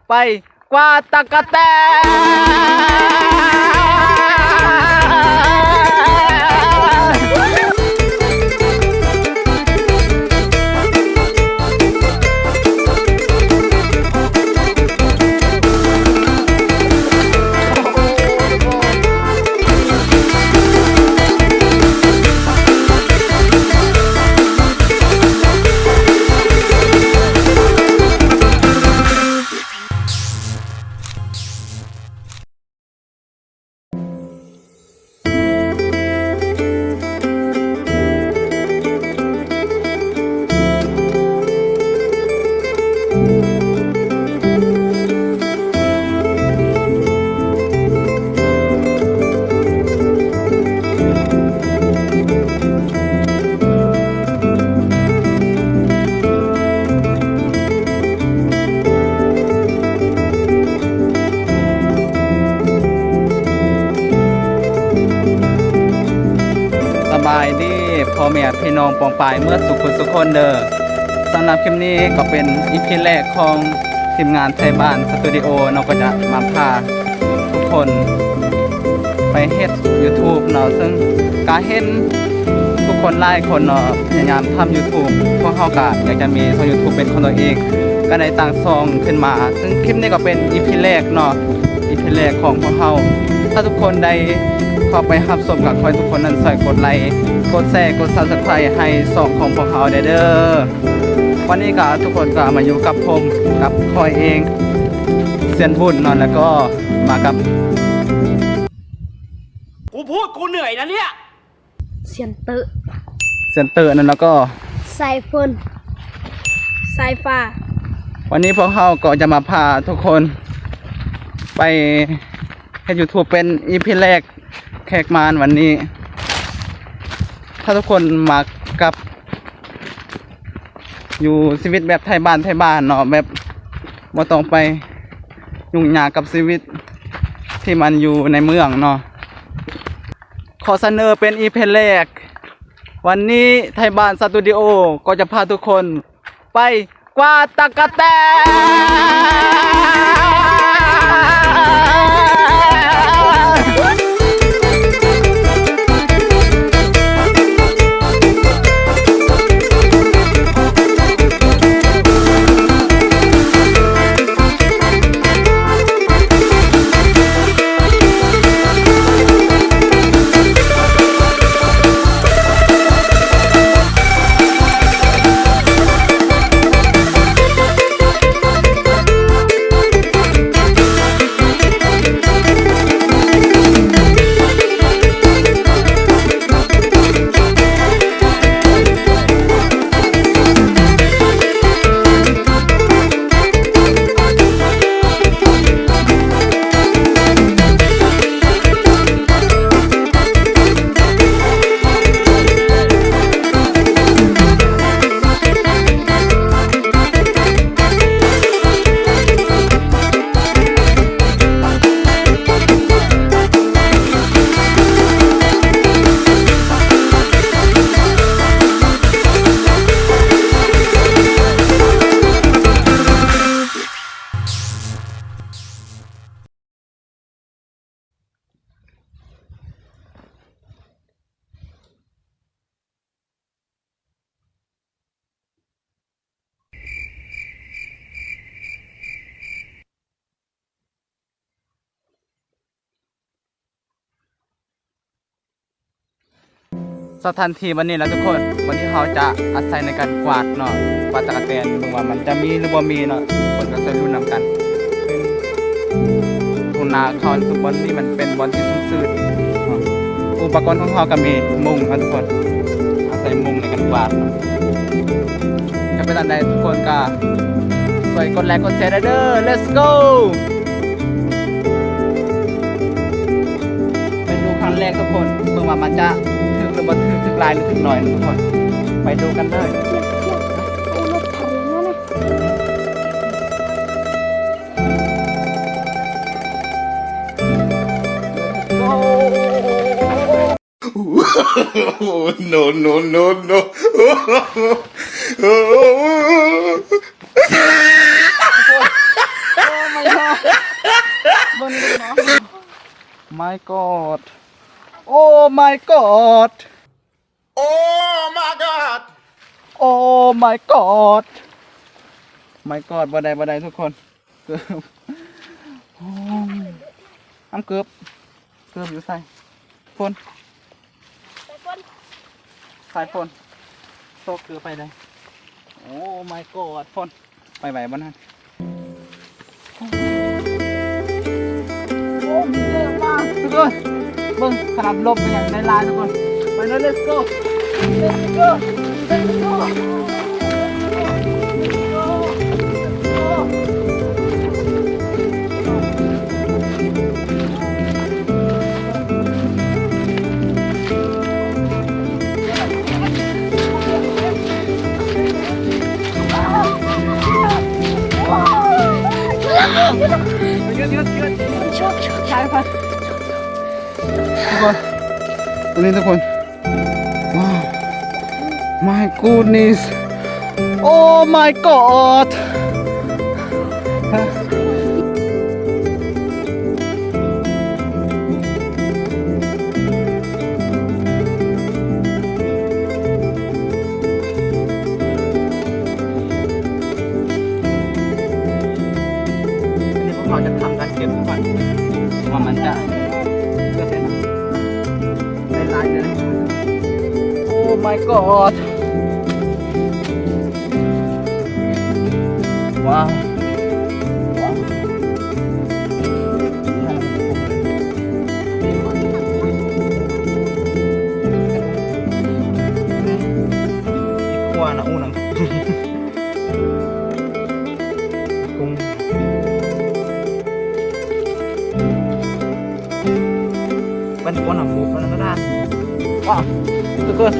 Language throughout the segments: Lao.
ໄປກວາດຕັກກະແຕນ. ສະບາຍດີພໍ່ແມ່ພີ່ນ້ອງປ້ອງປາຍເໝິດສູ່ຄົນສູ່ຄົນເດີ. ສຳລັບຄລິບນີ້ກໍເປັນອີພີແລກຂອງທີມງານໄທບ້ານສະຕູດິໂອເນາະ ກໍຈະມາພາທຸກຄົນໄປເຮັດຢູທູບເນາະ ເຊິ່ງກະເຫັນທຸກຄົນຫຼາຍຄົນເນາະ ພະຍາຍາມທຳຢູທູບ. ພວກເຮົາກະຢາກຈະມີຊ່ອງຢູທູບເປັນຂອງຕົວເອງ ກະໄດ້ຕັ້ງຊ່ອງຂຶ້ນມາ ເຊິ່ງຄລິບນີ້ກໍເປັນອີພີແລກເນາະ ອີພີແລກຂອງພວກເຮົາ. ຖ້າທຸກຄົນໄດ້ເຂົ້າໄປຮັບຊົມ ກໍຂໍໃຫ້ທຸກຄົນນັ້ນຊ່ວຍກົດໄລ ກົດແຊ ກົດຊັບສະໄຄຣບ໌ ໃຫ້ຊ່ອງຂອງພວກເຮົາແດ່ເດີ. ວັນນີ້ກໍທຸກຄົນກໍມາຢູ່ກັບຜົມ ກັບຂ້ອຍເອງ ເຊຍນບຸນເນາະ ແລ້ວກໍມາກັບ กูพูดกูเหนื่อยนะเนี่ย เซียนเต๊อะ เซียนเต๊อะนั่น แล้วก็ สายฝน สายฟ้า. วันนี้พวกเราก็จะมาพาทุกคนไปเฮ็ดยูทูบเป็นอีพีแรก แขกมานวันนี้ ถ้าทุกคนมักกับ อยู่ชีวิตแบบไทบ้านไทบ้านเนาะ แบบบ่ต้องไปยุ่งยากกับชีวิตที่มันอยู่ในเมืองเนาะ ขอเสนอเป็นอีพีแรก วันนี้ไทบ้านสตูดิโอก็จะพาทุกคนไปกวาดตั๊กแตน. สถานที่วันนี้นะทุกคน วันนี้เราจะอาศัยในการกวาดเนาะ กวาดตั๊กแตน เบิ่งว่ามันจะมีหรือบ่มีเนาะ ทุกคนก็ช่วยลุ้นนำกัน ทุ่งนาเขา ทุกวันนี้มันเป็นวันที่ชื้นๆ เนาะ อุปกรณ์ของเราก็มีมุ้งนะทุกคน อาศัยมุ้งในการกวาดเนาะ จะเป็นอันใดทุกคนก็ช่วยกดไลค์กดแชร์ได้เด้อ let's go. ไปดูครั้งแรกทุกคน เบิ่งว่ามันจะถึกหรือบ่ถึก ถึกหลายหรือถึกน้อยนะทุกคน ไปดูกันเลย no no no no. ໂອ້ my My God Oh my God Oh my God Oh my God My God ບໍ່ໄດ້ ບໍ່ໄດ້ທຸກຄົນ. ເກີບ ໂອ້ຍ ນ້ຳເກີບ ເກີບຢູ່ໃສ? ຝົນ ສາຍຝົນ ສາຍຝົນ ໂຊກເກີບໄປໄດ້. Oh my God ຝົນ ໄປໄຫວບໍ່ນັ້ນ? ໂອ້ ເຍອະມາກທຸກຄົນ. ເບິ່ງ ຂະໜາດລົມກໍຍັງໄດ້ຫຼາຍທຸກຄົນ. ໄປເລີຍ let's go let's go let's go let's go let's go let's go. ທຸກຄົນ ຕົວນີ້ທຸກຄົນ ວ້າວ My goodness Oh my God ອັນນີ້ພວກເຮົາຈະທຳການເກັບກ່ອນ ວ່າມັນຈະເລືອກໄດ້ນະ ໄດ້ຫຼາຍເລີຍ. Oh my God ວ້າວ ວ້າວ ອີກຂົວນະ ອູ້ນະ. ກຸ້ງ ມັນບໍ່ນຳໝູ່ ມັນບໍ່ໄດ້. ວ້າວ ທຸກຄົນ.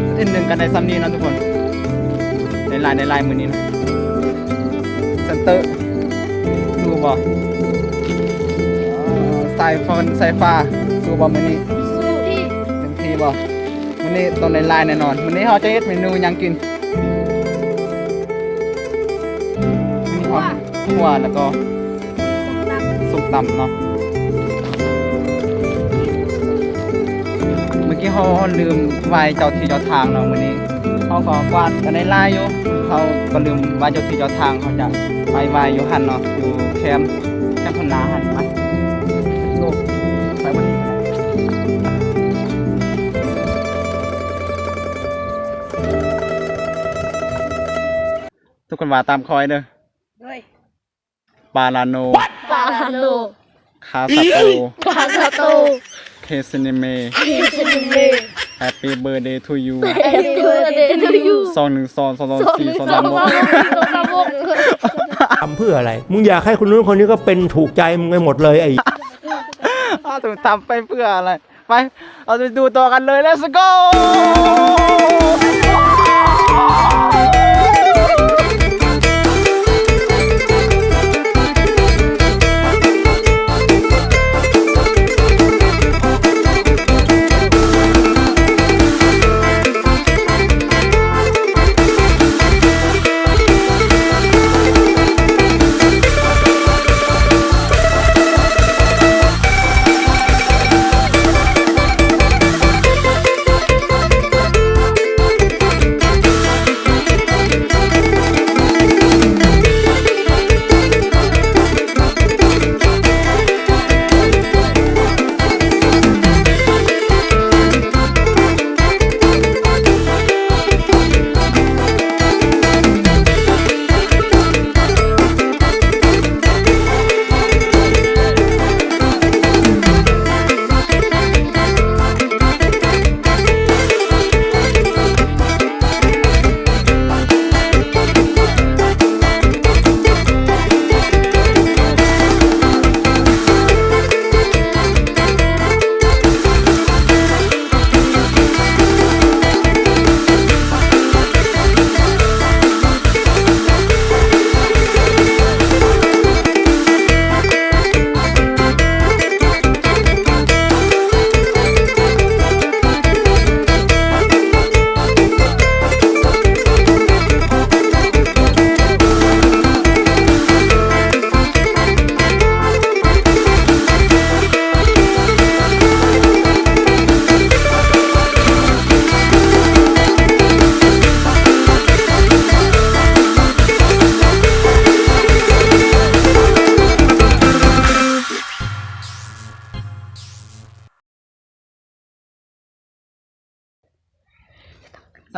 ອາທິດໜຶ່ງກໍໄດ້ສ່ຳນີ້ເນາະທຸກຄົນ. ໄດ້ຫຼາຍ ໄດ້ຫຼາຍມື້ນີ້ນະ. ເຊັນເຕີ ສູ້ບໍ່? ສາຍຝົນ ສາຍຟ້າ ສູ້ບໍ່ມື້ນີ້? ເຕັມທີ່ບໍ່? ມື້ນີ້ຕ້ອງໄດ້ຫຼາຍແນ່ນອນ. ມື້ນີ້ເຮົາຈະເຮັດເມນູຫຍັງກິນ? ມີຫອມ ຂົ້ວ ແລ້ວກໍ ສົ້ມຕຳເນາະ. ເມື່ອກີ້ເຮົາລືມໄຫວ້ເຈົ້າທີ່ເຈົ້າທາງເນາະ. ມື້ນີ້ເຮົາກໍກວາດກັນໄດ້ຫຼາຍຢູ່ ເຮົາກໍລືມໄຫວ້ເຈົ້າທີ່ເຈົ້າທາງ. ເຮົາຈະໄປໄຫວ້ຢູ່ຫັ້ນເນາະ ຢູ່ແຄມ ແຄມພັນນາຫັ້ນ. ໄປ ໂລກ ໄປບໍ່ດີ. ທຸກຄົນວ່າຕາມຂ້ອຍເດີ. ໂດຍ ປາລາໂນ ປາລາໂນ ຄາສະໂຕ ຄາສະໂຕ ເຄຊິນິເມ ເຄຊິນິເມ Happy birthday to you Happy birthday to you ສອງໜຶ່ງສອງ ສອງສອງສີ່ ສອງສາມຫົກ ທຳເພື່ອອະໄລ? ມຶງຢາກໃຫ້ຄົນນັ້ນຄົນນີ້ກໍເປັນຖືກໃຈມຶງໄປໝົດເລີຍໄອ້ ອ້າວ ທຳໄປເພື່ອອະໄລ? ໄປ ເຮົາໄປດູຕໍ່ກັນເລີຍ Let's go. ເ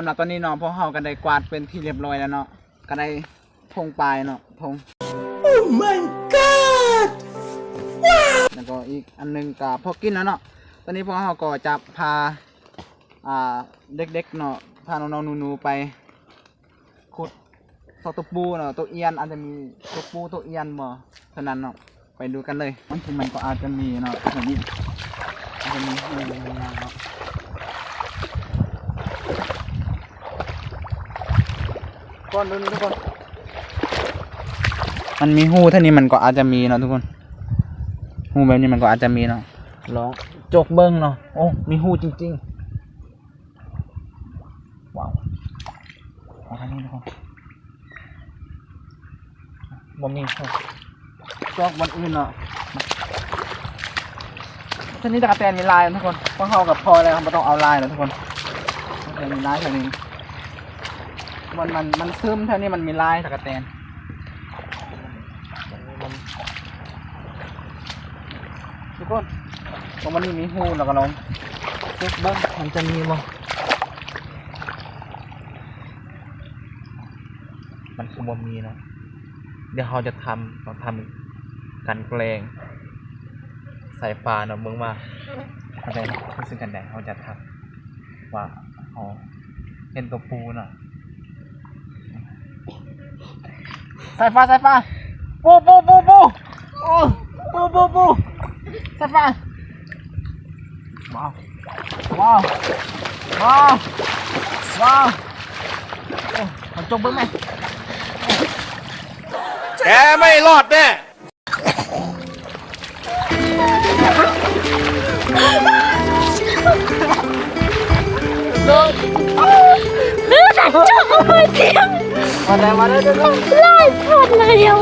ສຳລັບຕອນນີ້ເນາະ ພວກເຮົາກໍໄດ້ກວາດເປັນທີ່ຮຽບຮ້ອຍແລ້ວເນາະ ກໍໄດ້ຖົງປາເນາະ ຖົງ Oh my god ວ້າວ ແລ້ວກໍອີກອັນໜຶ່ງກໍພໍກິນແລ້ວເນາະ. ຕອນນີ້ພວກເຮົາກໍຈະພາ ອ່າ ເດັກໆເນາະ ພານ້ອງໆໜູໆໄປ ຂຸດຊອກຕົວປູເນາະ ຕົວອ່ຽນ ອາດຈະມີຕົວປູຕົວອ່ຽນບໍ່ ເທົ່ານັ້ນເນາະ. ໄປດູກັນເລີຍ ບາງທີມັນກໍອາດຈະມີເນາະ ແບບນີ້ ອາດຈະມີ ເອີ ເນາະ ກ່ອນດູນີ້ທຸກຄົນ ມັນມີຮູເທົ່ານີ້ ມັນກໍອາດຈະມີເນາະທຸກຄົນ ຮູແບບນີ້ມັນກໍອາດຈະມີເນາະ. ລອງຈົກເບິ່ງເນາະ ໂອ້ ມີຮູຈິງໆ. ວ້າວ ເອົາທາງນີ້ທຸກຄົນ ບໍ່ມີ ຈອກບ່ອນອື່ນເນາະ. ເທື່ອນີ້ຕະກະແຕນມີຫຼາຍທຸກຄົນ ພວກເຮົາກໍພໍແລ້ວ ບໍ່ຕ້ອງເອົາຫຼາຍແລ້ວທຸກຄົນ. ຕະກະແຕນມີຫຼາຍແຖວນີ້ ມັນ ມັນ ມັນຊຶມ ແຖວນີ້ມັນມີຫຼາຍຕະກະແຕນ. ທຸກຄົນ ເພາະມັນມີຮູ ລະກະລອງເຊັກເບິ່ງ ມັນຈະມີບໍ່ ມັນຄືບໍ່ມີເນາະ. ດຽວເຮົາຈະທຳ ຕ້ອງທຳການແກລ້ງສາຍຟ້າເນາະ ເບິ່ງວ່າເຮົາຈະຮູ້ສຶກຈັ່ງໃດ ເຮົາຈະທຳ ວ່າເຮົາເຫັນຕົວປູເນາະ. ສາຍຟ້າ ສາຍຟ້າ ປູ ປູ ປູ ປູ ໂອ້ ປູ ປູ ປູ ສາຍຟ້າ. ວ້າວ ວ້າວ ວ້າວ ວ້າວ ໂອ້ ມັນຈົກເບິ່ງແມະ ແກໄມ່ລອດແນ່. ມາໄດ້ ມາໄດ້ ເດີ ຫຼາຍຄົນເລີຍ ເດີ.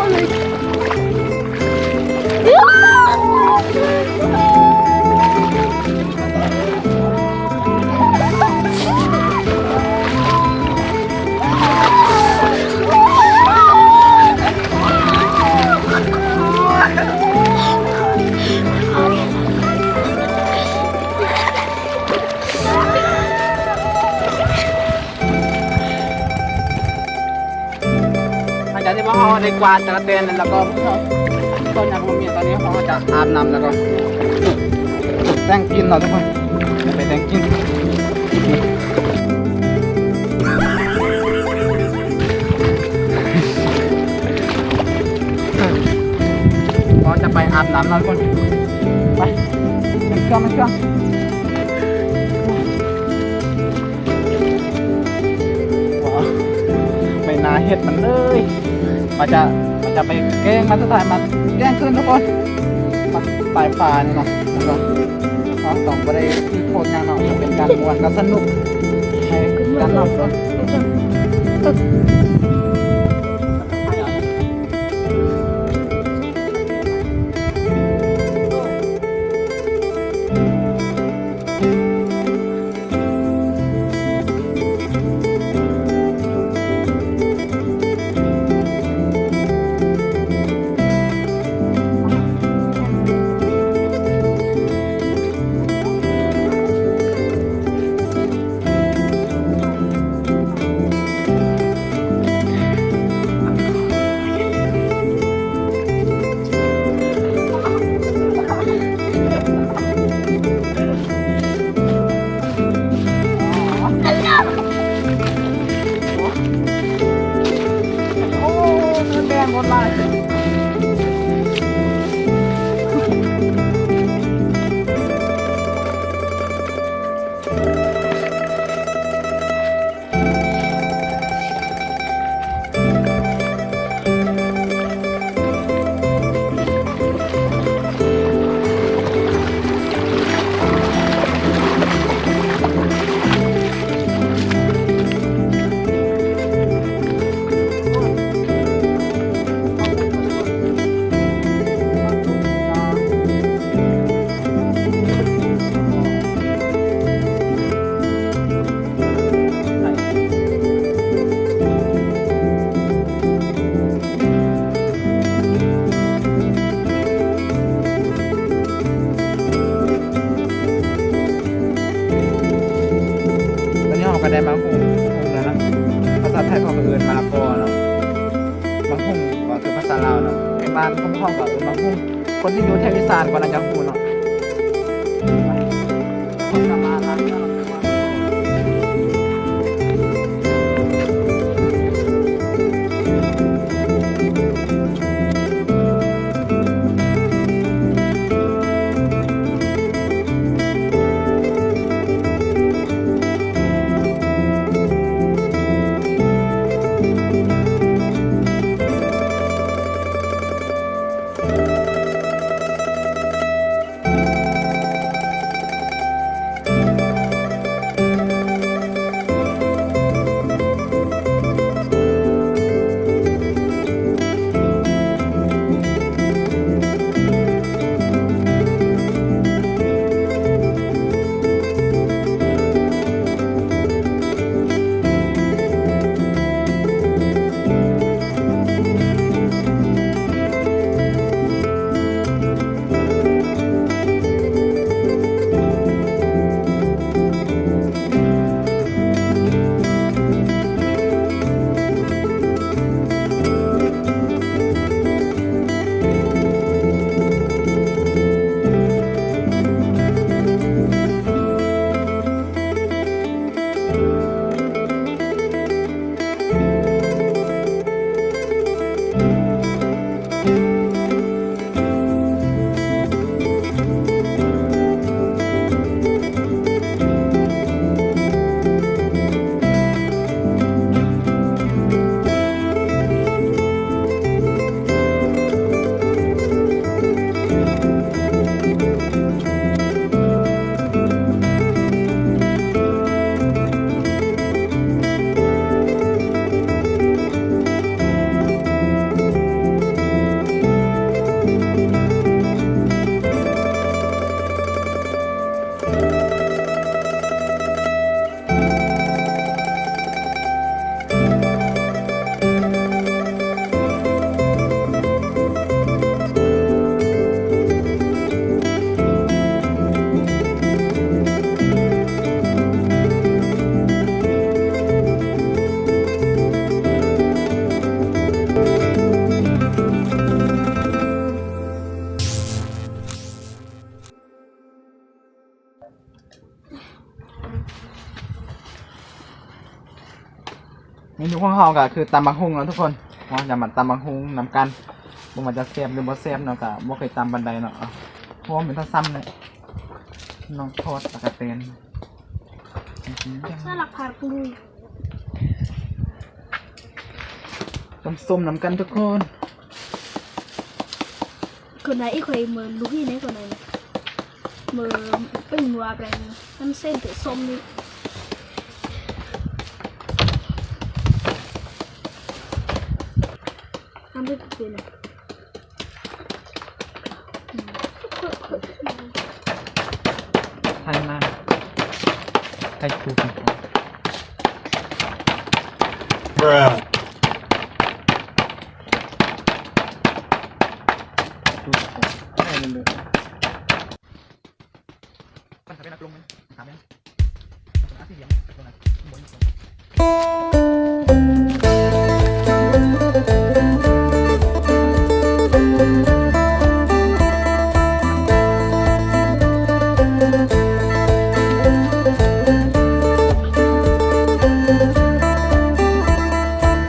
ຫຼັງຈາກທີ່ພວກເຮົາໄດ້ກວາດຕະກະແຕນແລ້ວ ແລ້ວກໍພວກເຮົາ ຕອນນີ້ພວກເຮົາຈະອາບນ້ຳ ແລ້ວກໍແຕ່ງກິນເນາະທຸກຄົນ ໄປແຕ່ງກິນ ເຮົາຈະໄປອາບນ້ຳເນາະທຸກຄົນ ໄປ ເຄື່ອງ ເຄື່ອງ. ໄປນາເຫັດມັນເລີຍ ວ່າຈະ ວ່າຈະໄປແກງມັນ ສຸດທ້າຍມັນແກງຄືນທຸກຄົນ ມັນຕາຍປ່ານີ້ເນາະ ແລ້ວກໍເຮົາຕ້ອງບໍ່ໄດ້ຖືກໂທດຫຍັງເນາະ ເປັນການມ່ວນ ການສະໜຸກໃຫ້ກັນເນາະ. ໂອ້ ເງິນແດງຄົນຫຼາຍ. ມະລະກໍເນາະ ໝາກຫຸ່ງກໍຄືພາສາລາວເນາະ ໃນບ້ານຂອງເຮົາກໍເອີ້ນໝາກຫຸ່ງ ຄົນທີ່ຢູ່ແຖວອີສານກໍໜ້າຈະຮູ້ເນາະ. ເມນູຂອງເຮົາກໍຄືຕຳບັກຫຸ່ງເນາະທຸກຄົນ. ເຮົາຈະມາຕຳບັກຫຸ່ງນຳກັນ ບໍ່ວ່າຈະແຊບຫຼືບໍ່ແຊບເນາະ ກໍບໍ່ເຄີຍຕຳປານໃດເນາະ. ເອົາ ຫອມເປັນຕາຊ້ຳເລີຍ ນ້ອງທອດຕະກະແຕນ. ສາລະພັດລຸຍ ຕຳສົ້ມນຳກັນທຸກຄົນ. ຄົນໃດອີກ ຂ້ອຍເມີລຸຍແນ່ຄົນໃດ ເມີເປັນຫົວແປງ ມັນເສັ້ນເປັນສົ້ມນີ້ ທຳໄດ້ເປັນ. ໄທມາ ໄທຄູ Bruh. ເ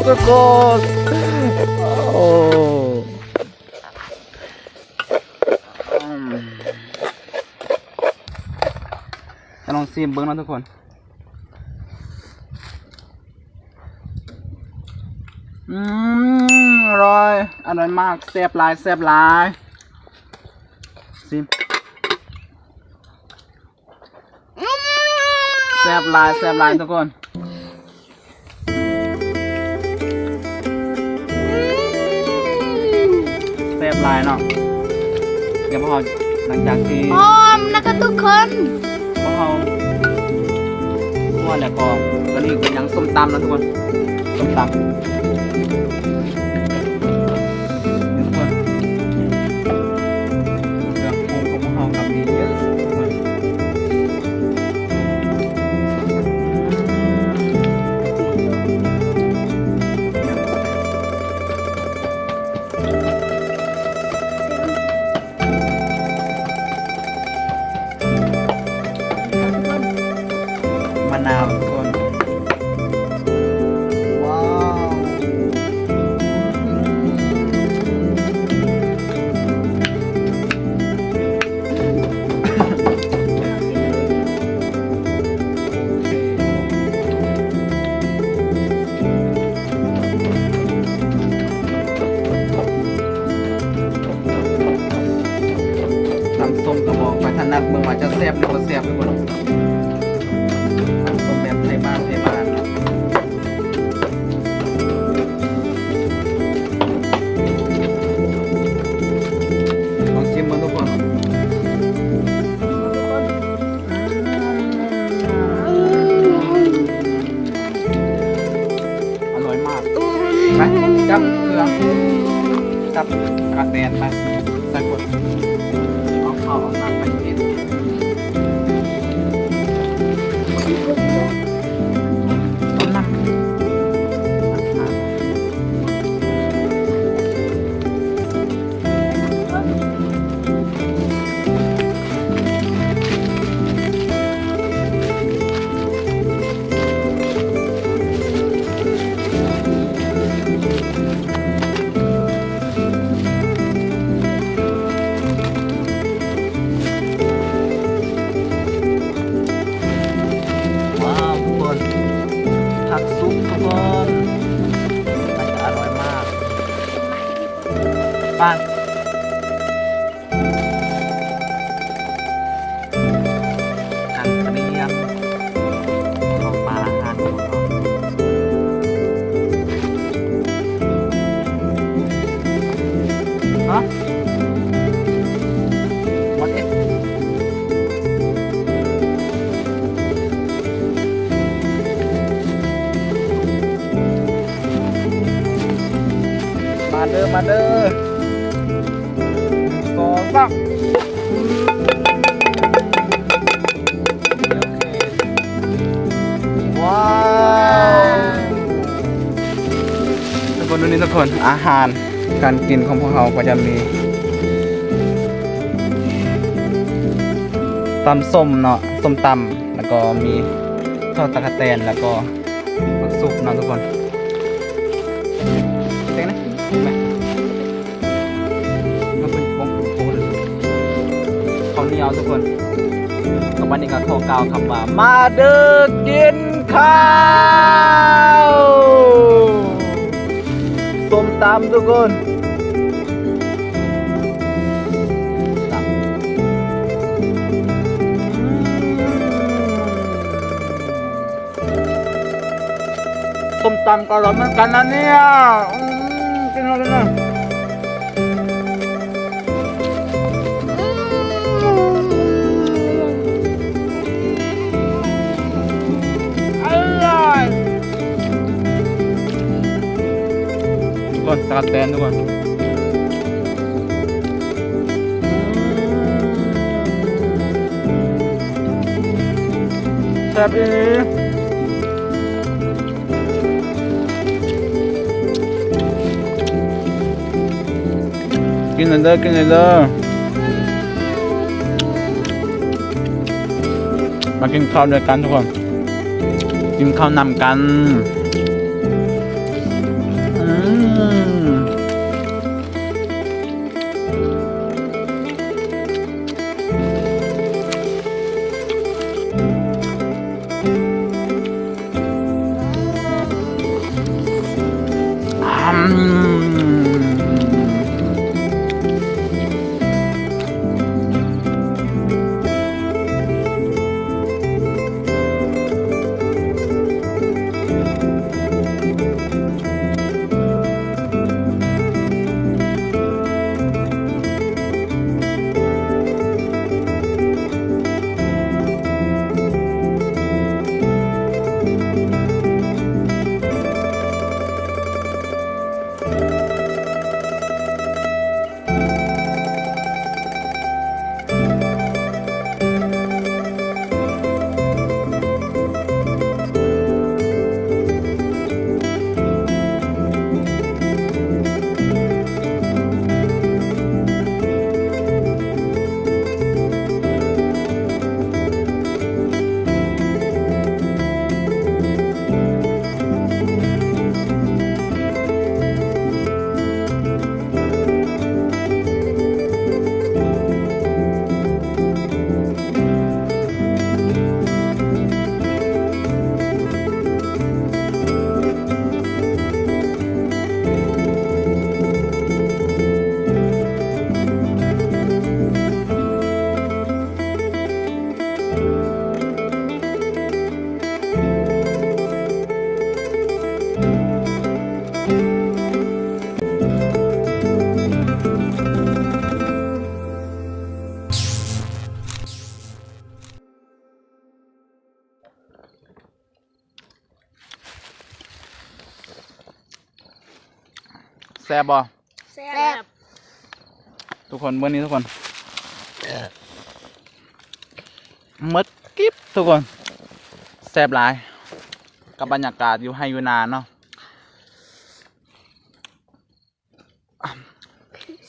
ທຸກຄົນ ໂອ້ ຈະລອງຊີມເບິ່ງເນາະທຸກຄົນ. ອືມ ອະລ່ອຍ ອະລ່ອຍມາກ ແຊບຫຼາຍ ແຊບຫຼາຍ ຊີມ. ແຊບຫຼາຍ ແຊບຫຼາຍທຸກຄົນ ແຊບຫຼາຍເນາະ. ດຽວພວກເຮົາ ຫຼັງຈາກທີ່ ຫອມນະຄະທຸກຄົນ ພວກເຮົາຄົວແລ້ວກໍ ຕອນນີ້ກໍຍັງສົ້ມຕຳເນາະທຸກຄົນ ສົ້ມຕຳ. ເຄື່ອງປຸງຂອງພວກເຮົາກໍມີເຍອະ. ມະນາວທຸກຄົນ ວ້າວ ໂອເຄ. ຕຳສົ້ມກະບອກໄປ ຖ້ານັບເບິ່ງວ່າຈະແຊບຫຼືບໍ່ແຊບທຸກຄົນ. ຕຳສົ້ມແບບໄທບ້ານ ໄທບ້ານ. ລອງຊີມເບິ່ງທຸກຄົນ. ອະລ່ອຍມາກ. ໄປ ຈັບເຄື່ອງ ຈັບກະແຕນໄປ ໃສ່ກົດ ເອົາເຂົ້າເອົານ້ຳໄປກິນ ເອົານ້ຳ. ວ້າວ ທຸກຄົນ ຜັກສຸກທຸກຄົນ ໜ້າຈະອະລ່ອຍມາກ. ໄປ ການກຽມເຂົ້າປາອາຫານຂອງເຮົາ. ຮະ? What is? ມາເດີ ມາເດີ ໜຶ່ງ ສອງ ສາມ. ວ້າວ ທຸກຄົນ ນີ້ທຸກຄົນ ອາຫານການກິນຂອງພວກເຮົາກໍຈະມີ ຕຳສົ້ມເນາະ ສົ້ມຕຳ ແລ້ວກໍມີທອດຕະກະແຕນ ແລ້ວກໍ ບັກສຸກເນາະທຸກຄົນ ເຕັງນະ ມາເບິ່ງໂຄເລີຍ ເຂົ້າໜຽວທຸກຄົນ. ກໍບັດນີ້ກໍຂໍກ່າວຄຳວ່າ ມາເດີກິນເຂົ້າ ສົ້ມຕຳທຸກຄົນ. ສົ້ມຕຳກໍອະລ່ອຍເໝືອນກັນນະເນຍ ອືມ ກິນເອົາ ກິນເອົາ ອະລ່ອຍ ທຸກຄົນ ຕະກະແຕນທຸກຄົນ. ແຊບອີ່ຫຼີ ກິນເລີຍເດີ ກິນເລີຍເດີ ມາກິນເຂົ້າດ້ວຍກັນທຸກຄົນ ກິນເຂົ້ານຳກັນ. ບບໍ່? ແຊບ ທຸກຄົນ ມື້ນີ້ທຸກຄົນ ໝົດກິບທຸກຄົນ ແຊບຫຼາຍ ກັບບັນຍາກາດຢູ່ໄຮ່ຢູ່ນາເນາະ.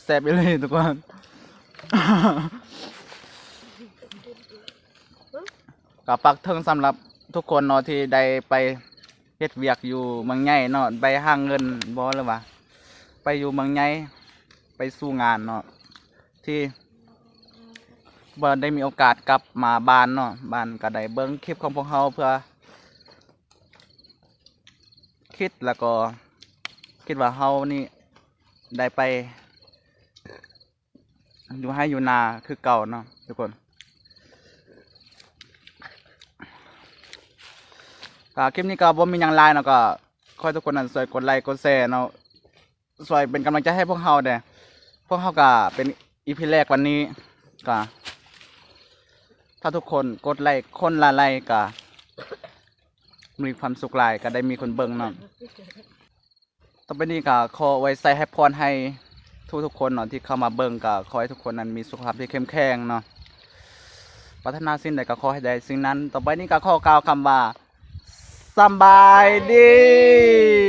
ແຊບອີ່ຫຼີທຸກຄົນ ກໍຝາກເຖິງສຳລັບທຸກຄົນເນາະ ທີ່ໄດ້ໄປເຮັດວຽກຢູ່ເມືອງໃຫຍ່ເນາະ ໄປຫາເງິນບໍ່ ຫຼືວ່າໄປຢູ່ເມືອງໃຫຍ່ ໄປສູ້ງານເນາະ ທີ່ບໍ່ໄດ້ມີໂອກາດກັບມາບ້ານເນາະ ບ້ານກໍໄດ້ເບິ່ງຄລິບຂອງພວກເຮົາ ເພື່ອຄິດ ແລ້ວກໍຄິດວ່າເຮົານີ້ໄດ້ໄປ ຢູ່ໄຮ່ຢູ່ນາຄືເກົ່າເນາະທຸກຄົນ. ກໍຄລິບນີ້ກໍບໍ່ມີຫຍັງຫຼາຍເນາະ ກໍຂໍໃຫ້ທຸກຄົນນັ້ນຊ່ວຍກົດໄລກົດແຊເນາະ ຊ່ວຍເປັນກຳລັງໃຈໃຫ້ພວກເຮົາແດ່. ພວກເຮົາກໍເປັນອີພີແລກວັນນີ້ ກໍຖ້າທຸກຄົນກົດໄລຄົນລະໄລກໍມີຄວາມສຸກຫຼາຍ ກໍໄດ້ມີຄົນເບິ່ງເນາະ. ຕໍ່ໄປນີ້ກໍຂໍອວຍໄຊໃຫ້ພອນໃຫ້ທຸກໆຄົນເນາະ ທີ່ເຂົ້າມາເບິ່ງ ກໍຂໍໃຫ້ທຸກຄົນນັ້ນມີສຸຂະພາບທີ່ເຂັ້ມແຂງເນາະ ປາດຖະໜາສິ່ງໃດກໍຂໍໃຫ້ໄດ້ສິ່ງນັ້ນ. ຕໍ່ໄປນີ້ກໍຂໍກ່າວຄຳວ່າ ສຳບາຍດີ.